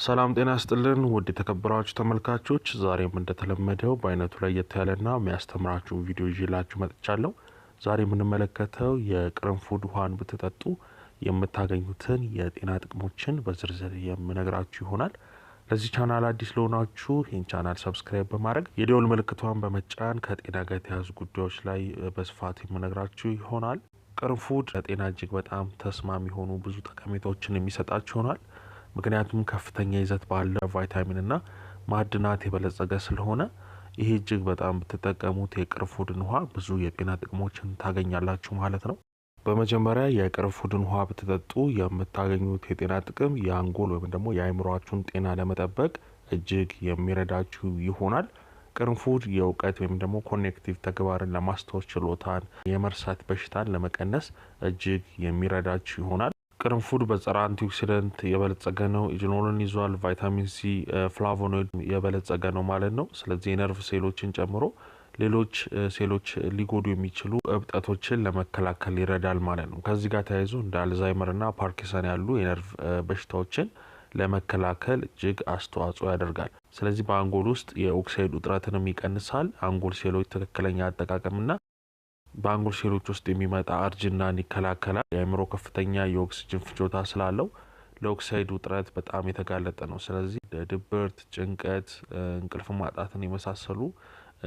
ሰላም ጤና ይስጥልን ውድ የተከበራችሁ ተመልካቾች፣ ዛሬም እንደተለመደው በአይነቱ ለየት ያለና የሚያስተምራችሁ ቪዲዮ ይዤላችሁ መጥቻለሁ። ዛሬ የምንመለከተው የቅርንፉድ ውሃን ብትጠጡ የምታገኙትን የጤና ጥቅሞችን በዝርዝር የምነግራችሁ ይሆናል። ለዚህ ቻናል አዲስ ለሆናችሁ ይህን ቻናል subscribe በማድረግ የደወል ምልክቷን በመጫን ከጤና ጋር የተያያዙ ጉዳዮች ላይ በስፋት የምነግራችሁ ይሆናል። ቅርንፉድ ለጤና እጅግ በጣም ተስማሚ የሆኑ ብዙ ጠቀሜታዎችን የሚሰጣችሁ ይሆናል። ምክንያቱም ከፍተኛ ይዘት ባለው ቫይታሚንና ማዕድናት የበለጸገ ስለሆነ ይሄ እጅግ በጣም ብትጠቀሙት የቅርንፉድን ውሃ ብዙ የጤና ጥቅሞችን ታገኛላችሁ ማለት ነው። በመጀመሪያ የቅርንፉድን ውሃ ብትጠጡ የምታገኙት የጤና ጥቅም የአንጎል ወይም ደግሞ የአእምሯችሁን ጤና ለመጠበቅ እጅግ የሚረዳችሁ ይሆናል። ቅርንፉድ የእውቀት ወይም ደግሞ cognitive ተግባርን ለማስታወስ ችሎታን፣ የመርሳት በሽታን ለመቀነስ እጅግ የሚረዳችሁ ይሆናል። ቅርንፉድ በጸረ antioxidant የበለጸገ ነው። eugenol ን ይዟል። ቫይታሚን ሲ፣ flavonoid የበለጸገ ነው ማለት ነው። ስለዚህ የነርቭ ሴሎችን ጨምሮ ሌሎች ሴሎች ሊጎዱ የሚችሉ እብጠቶችን ለመከላከል ይረዳል ማለት ነው። ከዚህ ጋር ተያይዞ እንደ አልዛይመርና ፓርኪንሰን ያሉ የነርቭ በሽታዎችን ለመከላከል እጅግ አስተዋጽኦ ያደርጋል። ስለዚህ በአንጎል ውስጥ የኦክሳይድ ውጥረትንም ይቀንሳል። አንጎል ሴሎች ትክክለኛ አጠቃቀምና በአንጎል ሴሎች ውስጥ የሚመጣ እርጅናን ይከላከላል። የአእምሮ ከፍተኛ የኦክስጅን ፍጆታ ስላለው ለኦክሳይድ ውጥረት በጣም የተጋለጠ ነው። ስለዚህ ድብርት፣ ጭንቀት፣ እንቅልፍ ማጣትን የመሳሰሉ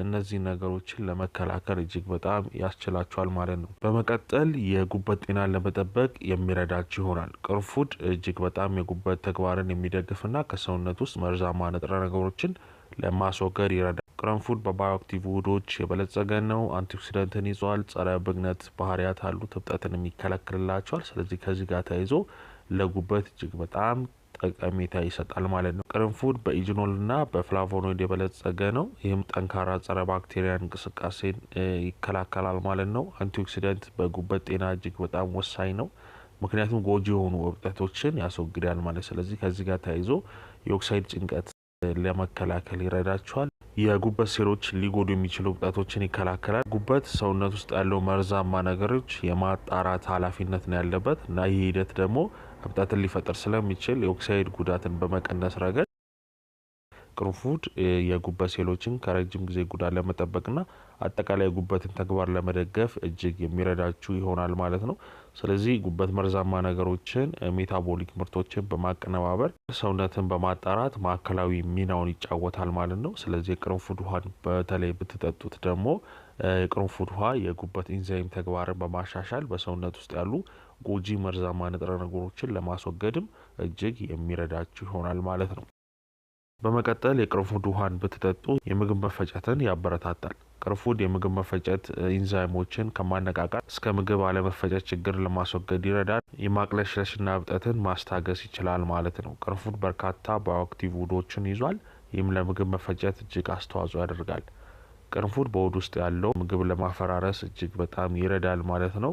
እነዚህ ነገሮችን ለመከላከል እጅግ በጣም ያስችላቸዋል ማለት ነው። በመቀጠል የጉበት ጤናን ለመጠበቅ የሚረዳችሁ ይሆናል። ቅርንፉድ እጅግ በጣም የጉበት ተግባርን የሚደግፍና ከሰውነት ውስጥ መርዛማ ንጥረ ነገሮችን ለማስወገድ ይረዳል። ቅርንፉድ በ bioactive ውህዶች የበለጸገ ነው። antioxidant ን ይዟል። ጸረ ብግነት ባህሪያት አሉት። እብጠትንም ይከላከልላቸዋል። ስለዚህ ከዚህ ጋር ተያይዞ ለጉበት እጅግ በጣም ጠቀሜታ ይሰጣል ማለት ነው። ቅርንፉድ በ eugenol ና በ flavonoid የበለጸገ ነው። ይህም ጠንካራ ጸረ ባክቴሪያ እንቅስቃሴን ይከላከላል ማለት ነው። antioxidant በጉበት ጤና እጅግ በጣም ወሳኝ ነው። ምክንያቱም ጎጂ የሆኑ እብጠቶችን ያስወግዳል ማለት። ስለዚህ ከዚህ ጋር ተያይዞ የኦክሳይድ ጭንቀት ለመከላከል ይረዳቸዋል። የጉበት ሴሎች ሊጎዱ የሚችሉ እብጠቶችን ይከላከላል። ጉበት ሰውነት ውስጥ ያለው መርዛማ ነገሮች የማጣራት ኃላፊነት ነው ያለበት እና ይህ ሂደት ደግሞ እብጠትን ሊፈጥር ስለሚችል የኦክሳይድ ጉዳትን በመቀነስ ረገድ ቅርንፉድ የጉበት ሴሎችን ከረጅም ጊዜ ጉዳት ለመጠበቅና አጠቃላይ የጉበትን ተግባር ለመደገፍ እጅግ የሚረዳችሁ ይሆናል ማለት ነው። ስለዚህ ጉበት መርዛማ ነገሮችን፣ metabolic ምርቶችን በማቀነባበር ሰውነትን በማጣራት ማዕከላዊ ሚናውን ይጫወታል ማለት ነው። ስለዚህ የቅርንፉድ ውሃን በተለይ ብትጠጡት ደግሞ የቅርንፉድ ውሃ የጉበት ኢንዛይም ተግባርን በማሻሻል በሰውነት ውስጥ ያሉ ጎጂ መርዛማ ንጥረ ነገሮችን ለማስወገድም እጅግ የሚረዳችሁ ይሆናል ማለት ነው። በመቀጠል የቅርንፉድ ውሃን ብትጠጡ የምግብ መፈጨትን ያበረታታል። ቅርንፉድ የምግብ መፈጨት ኢንዛይሞችን ከማነቃቃት እስከ ምግብ አለመፈጨት ችግር ለማስወገድ ይረዳል። የማቅለሽለሽና እብጠትን ማስታገስ ይችላል ማለት ነው። ቅርንፉድ በርካታ bioactive ውህዶችን ይዟል። ይህም ለምግብ መፈጨት እጅግ አስተዋጽኦ ያደርጋል። ቅርንፉድ በሆድ ውስጥ ያለው ምግብ ለማፈራረስ እጅግ በጣም ይረዳል ማለት ነው።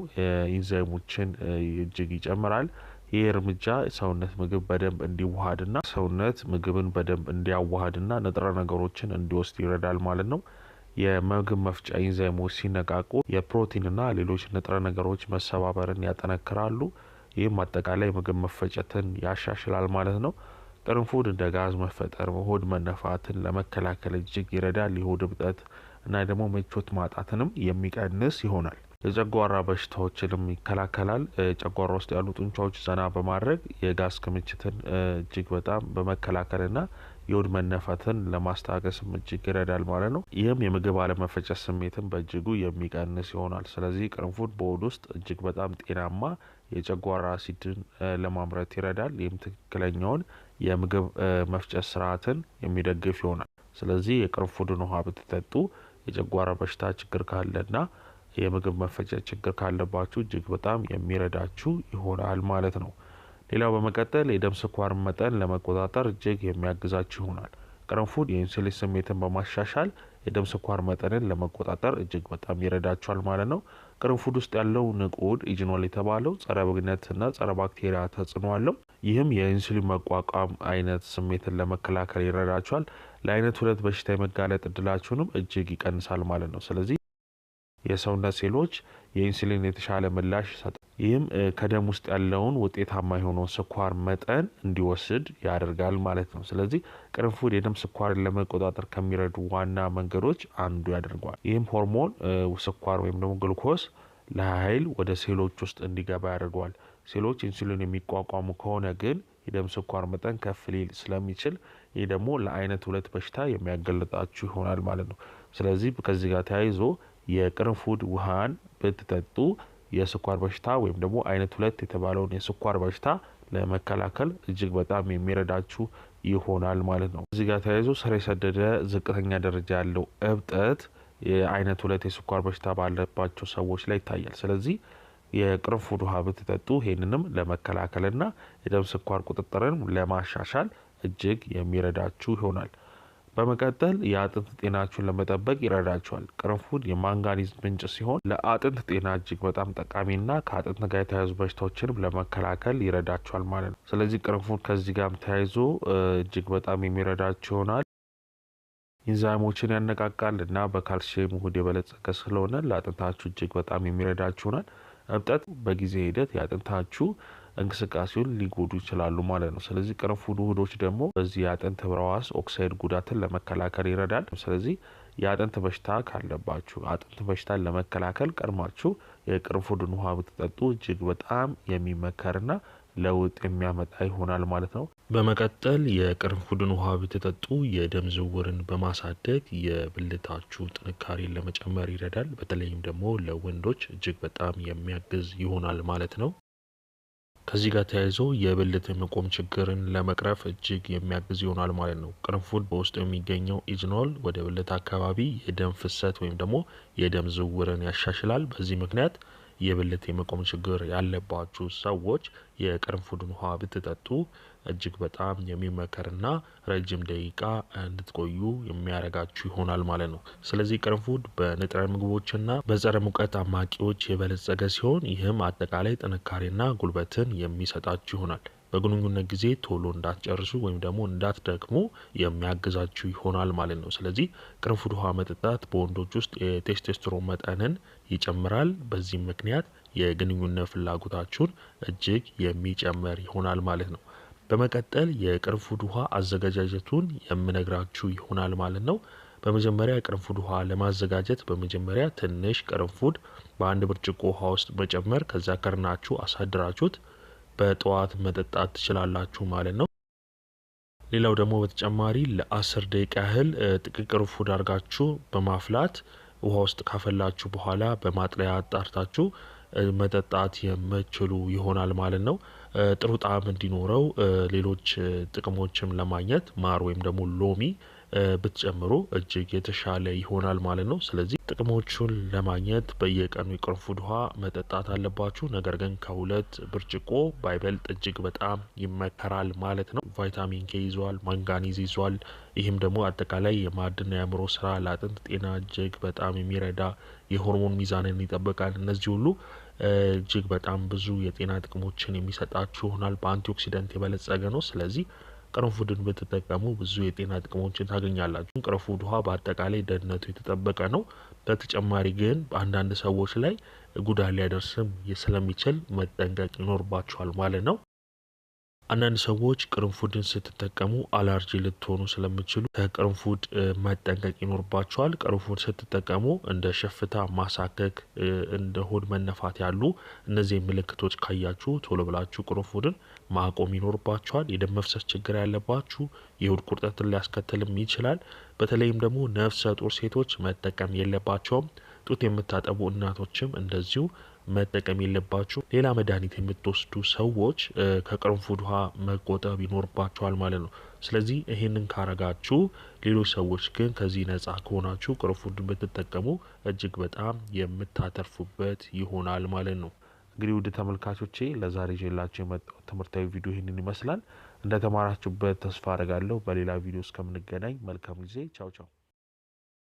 ኢንዛይሞችን እጅግ ይጨምራል። ይህ እርምጃ ሰውነት ምግብ በደንብ እንዲዋሃድና ሰውነት ምግብን በደንብ እንዲያዋሃድና ንጥረ ነገሮችን እንዲወስድ ይረዳል ማለት ነው። የምግብ መፍጫ ኢንዛይሞች ሲነቃቁ የፕሮቲንና ሌሎች ንጥረ ነገሮች መሰባበርን ያጠነክራሉ። ይህም አጠቃላይ ምግብ መፈጨትን ያሻሽላል ማለት ነው። ቅርንፉድ እንደ ጋዝ መፈጠር፣ ሆድ መነፋትን ለመከላከል እጅግ ይረዳል። የሆድ እብጠት እና ደግሞ ምቾት ማጣትንም የሚቀንስ ይሆናል። የጨጓራ በሽታዎችንም ይከላከላል። ጨጓራ ውስጥ ያሉ ጡንቻዎች ዘና በማድረግ የጋዝ ክምችትን እጅግ በጣም በመከላከልና የሆድ መነፋትን ለማስታገስም እጅግ ይረዳል ማለት ነው። ይህም የምግብ አለመፈጨት ስሜትን በእጅጉ የሚቀንስ ይሆናል። ስለዚህ ቅርንፉድ በሆድ ውስጥ እጅግ በጣም ጤናማ የጨጓራ አሲድን ለማምረት ይረዳል። ይህም ትክክለኛውን የምግብ መፍጨት ስርዓትን የሚደግፍ ይሆናል። ስለዚህ የቅርንፉድን ውሃ ብትጠጡ የጨጓራ በሽታ ችግር ካለና የምግብ መፈጨት ችግር ካለባችሁ እጅግ በጣም የሚረዳችሁ ይሆናል ማለት ነው። ሌላው በመቀጠል የደም ስኳር መጠን ለመቆጣጠር እጅግ የሚያግዛችሁ ይሆናል። ቅርንፉድ የኢንሱሊን ስሜትን በማሻሻል የደም ስኳር መጠንን ለመቆጣጠር እጅግ በጣም ይረዳችኋል ማለት ነው። ቅርንፉድ ውስጥ ያለው ንቁ ውህድ eugenol የተባለው ጸረ ብግነትና ጸረ ባክቴሪያ ተጽዕኖ አለው። ይህም የኢንሱሊን መቋቋም አይነት ስሜትን ለመከላከል ይረዳችኋል። ለአይነት 2 በሽታ የመጋለጥ እድላችሁንም እጅግ ይቀንሳል ማለት ነው። ስለዚህ የሰውነት ሴሎች የኢንሱሊን የተሻለ ምላሽ ይሰጣል። ይህም ከደም ውስጥ ያለውን ውጤታማ የሆነውን ስኳር መጠን እንዲወስድ ያደርጋል ማለት ነው። ስለዚህ ቅርንፉድ የደም ስኳርን ለመቆጣጠር ከሚረዱ ዋና መንገዶች አንዱ ያደርገዋል። ይህም ሆርሞን ስኳር ወይም ደግሞ ግሉኮስ ለኃይል ወደ ሴሎች ውስጥ እንዲገባ ያደርገዋል። ሴሎች ኢንሱሊን የሚቋቋሙ ከሆነ ግን የደም ስኳር መጠን ከፍ ሊል ስለሚችል ይህ ደግሞ ለአይነት 2 በሽታ የሚያጋልጣችሁ ይሆናል ማለት ነው። ስለዚህ ከዚህ ጋር ተያይዞ የቅርንፉድ ውሃን ብትጠጡ የስኳር በሽታ ወይም ደግሞ አይነት 2 የተባለውን የስኳር በሽታ ለመከላከል እጅግ በጣም የሚረዳችሁ ይሆናል ማለት ነው። እዚህ ጋር ተያይዞ ስር የሰደደ ዝቅተኛ ደረጃ ያለው እብጠት የአይነት 2 የስኳር በሽታ ባለባቸው ሰዎች ላይ ይታያል። ስለዚህ የቅርንፉድ ውሃ ብትጠጡ ይህንንም ለመከላከልና የደም ስኳር ቁጥጥርን ለማሻሻል እጅግ የሚረዳችሁ ይሆናል። በመቀጠል የአጥንት ጤናችሁን ለመጠበቅ ይረዳችኋል። ቅርንፉድ የማንጋኒዝ ምንጭ ሲሆን ለአጥንት ጤና እጅግ በጣም ጠቃሚና ከአጥንት ጋር የተያያዙ በሽታዎችንም ለመከላከል ይረዳችኋል ማለት ነው። ስለዚህ ቅርንፉድ ከዚህ ጋርም ተያይዞ እጅግ በጣም የሚረዳችሁ ይሆናል። ኢንዛይሞችን ያነቃቃል እና በካልሲየም ውህድ የበለጸገ ስለሆነ ለአጥንታችሁ እጅግ በጣም የሚረዳችሁ ይሆናል። እብጠት በጊዜ ሂደት የአጥንታችሁ እንቅስቃሴውን ሊጎዱ ይችላሉ ማለት ነው። ስለዚህ ቅርንፉድ ውህዶች ደግሞ በዚህ የአጥንት ህብረ ሕዋስ ኦክሳይድ ጉዳትን ለመከላከል ይረዳል። ስለዚህ የአጥንት በሽታ ካለባችሁ አጥንት በሽታን ለመከላከል ቀድማችሁ የቅርንፉድን ውሃ ብትጠጡ እጅግ በጣም የሚመከርና ለውጥ የሚያመጣ ይሆናል ማለት ነው። በመቀጠል የቅርንፉድን ውሃ ብትጠጡ የደም ዝውውርን በማሳደግ የብልታችሁ ጥንካሬን ለመጨመር ይረዳል። በተለይም ደግሞ ለወንዶች እጅግ በጣም የሚያግዝ ይሆናል ማለት ነው። ከዚህ ጋር ተያይዞ የብልት የመቆም ችግርን ለመቅረፍ እጅግ የሚያግዝ ይሆናል ማለት ነው። ቅርንፉድ በውስጡ የሚገኘው ኢዝኖል ወደ ብልት አካባቢ የደም ፍሰት ወይም ደግሞ የደም ዝውውርን ያሻሽላል። በዚህ ምክንያት የብልት የመቆም ችግር ያለባችሁ ሰዎች የቅርንፉድን ውሃ ብትጠጡ እጅግ በጣም የሚመከርና ረጅም ደቂቃ እንድትቆዩ የሚያደርጋችሁ ይሆናል ማለት ነው። ስለዚህ ቅርንፉድ በንጥረ ምግቦችና በጸረ ሙቀት አማቂዎች የበለጸገ ሲሆን ይህም አጠቃላይ ጥንካሬና ጉልበትን የሚሰጣችሁ ይሆናል። በግንኙነት ጊዜ ቶሎ እንዳትጨርሱ ወይም ደግሞ እንዳትደክሙ የሚያግዛችሁ ይሆናል ማለት ነው። ስለዚህ ቅርንፉድ ውሃ መጠጣት በወንዶች ውስጥ የቴስቶስትሮን መጠንን ይጨምራል። በዚህም ምክንያት የግንኙነት ፍላጎታችሁን እጅግ የሚጨምር ይሆናል ማለት ነው። በመቀጠል የቅርንፉድ ውሃ አዘገጃጀቱን የምነግራችሁ ይሆናል ማለት ነው። በመጀመሪያ የቅርንፉድ ውሃ ለማዘጋጀት በመጀመሪያ ትንሽ ቅርንፉድ በአንድ ብርጭቆ ውሃ ውስጥ መጨመር፣ ከዛ ከርናችሁ አሳድራችሁት በጠዋት መጠጣት ትችላላችሁ ማለት ነው። ሌላው ደግሞ በተጨማሪ ለ10 ደቂቃ ያህል ጥቂት ቅርንፉድ አድርጋችሁ በማፍላት ውሃ ውስጥ ካፈላችሁ በኋላ በማጥለያ አጣርታችሁ መጠጣት የምትችሉ ይሆናል ማለት ነው። ጥሩ ጣዕም እንዲኖረው ሌሎች ጥቅሞችም ለማግኘት ማር ወይም ደግሞ ሎሚ ብትጨምሩ እጅግ የተሻለ ይሆናል ማለት ነው። ስለዚህ ጥቅሞቹን ለማግኘት በየቀኑ የቅርንፉድ ውሃ መጠጣት አለባችሁ። ነገር ግን ከ2 ብርጭቆ ባይበልጥ እጅግ በጣም ይመከራል ማለት ነው። ቫይታሚን ኬ ይዟል፣ ማንጋኒዝ ይዟል። ይህም ደግሞ አጠቃላይ የማዕድንና የአእምሮ ስራ፣ ለአጥንት ጤና እጅግ በጣም የሚረዳ የሆርሞን ሚዛንን ይጠብቃል። እነዚህ ሁሉ እጅግ በጣም ብዙ የጤና ጥቅሞችን የሚሰጣችሁ ይሆናል። በአንቲኦክሲደንት የበለጸገ ነው። ስለዚህ ቅርንፉድን ብትጠቀሙ ብዙ የጤና ጥቅሞችን ታገኛላችሁ። ቅርንፉድ ውሃ በአጠቃላይ ደህንነቱ የተጠበቀ ነው። በተጨማሪ ግን በአንዳንድ ሰዎች ላይ ጉዳት ሊያደርስም ስለሚችል መጠንቀቅ ይኖርባችኋል ማለት ነው። አንዳንድ ሰዎች ቅርንፉድን ስትጠቀሙ አለርጂ ልትሆኑ ስለሚችሉ ከቅርንፉድ መጠንቀቅ ይኖርባችኋል። ቅርንፉድ ስትጠቀሙ እንደ ሽፍታ፣ ማሳከክ፣ እንደ ሆድ መነፋት ያሉ እነዚህ ምልክቶች ካያችሁ ቶሎ ብላችሁ ቅርንፉድን ማቆም ይኖርባችኋል። የደም መፍሰስ ችግር ያለባችሁ የሆድ ቁርጠትን ሊያስከትልም ይችላል። በተለይም ደግሞ ነፍሰ ጡር ሴቶች መጠቀም የለባቸውም። ጡት የምታጠቡ እናቶችም እንደዚሁ መጠቀም የለባችሁ። ሌላ መድኃኒት የምትወስዱ ሰዎች ከቅርንፉድ ውሃ መቆጠብ ይኖርባችኋል ማለት ነው። ስለዚህ ይሄንን ካረጋችሁ፣ ሌሎች ሰዎች ግን ከዚህ ነጻ ከሆናችሁ ቅርንፉድን ብትጠቀሙ እጅግ በጣም የምታተርፉበት ይሆናል ማለት ነው። እንግዲህ ውድ ተመልካቾቼ ለዛሬ ይዤላችሁ የመጣሁት ትምህርታዊ ቪዲዮ ይህንን ይመስላል። እንደተማራችሁበት ተስፋ አደርጋለሁ። በሌላ ቪዲዮ እስከምንገናኝ መልካም ጊዜ። ቻው ቻው።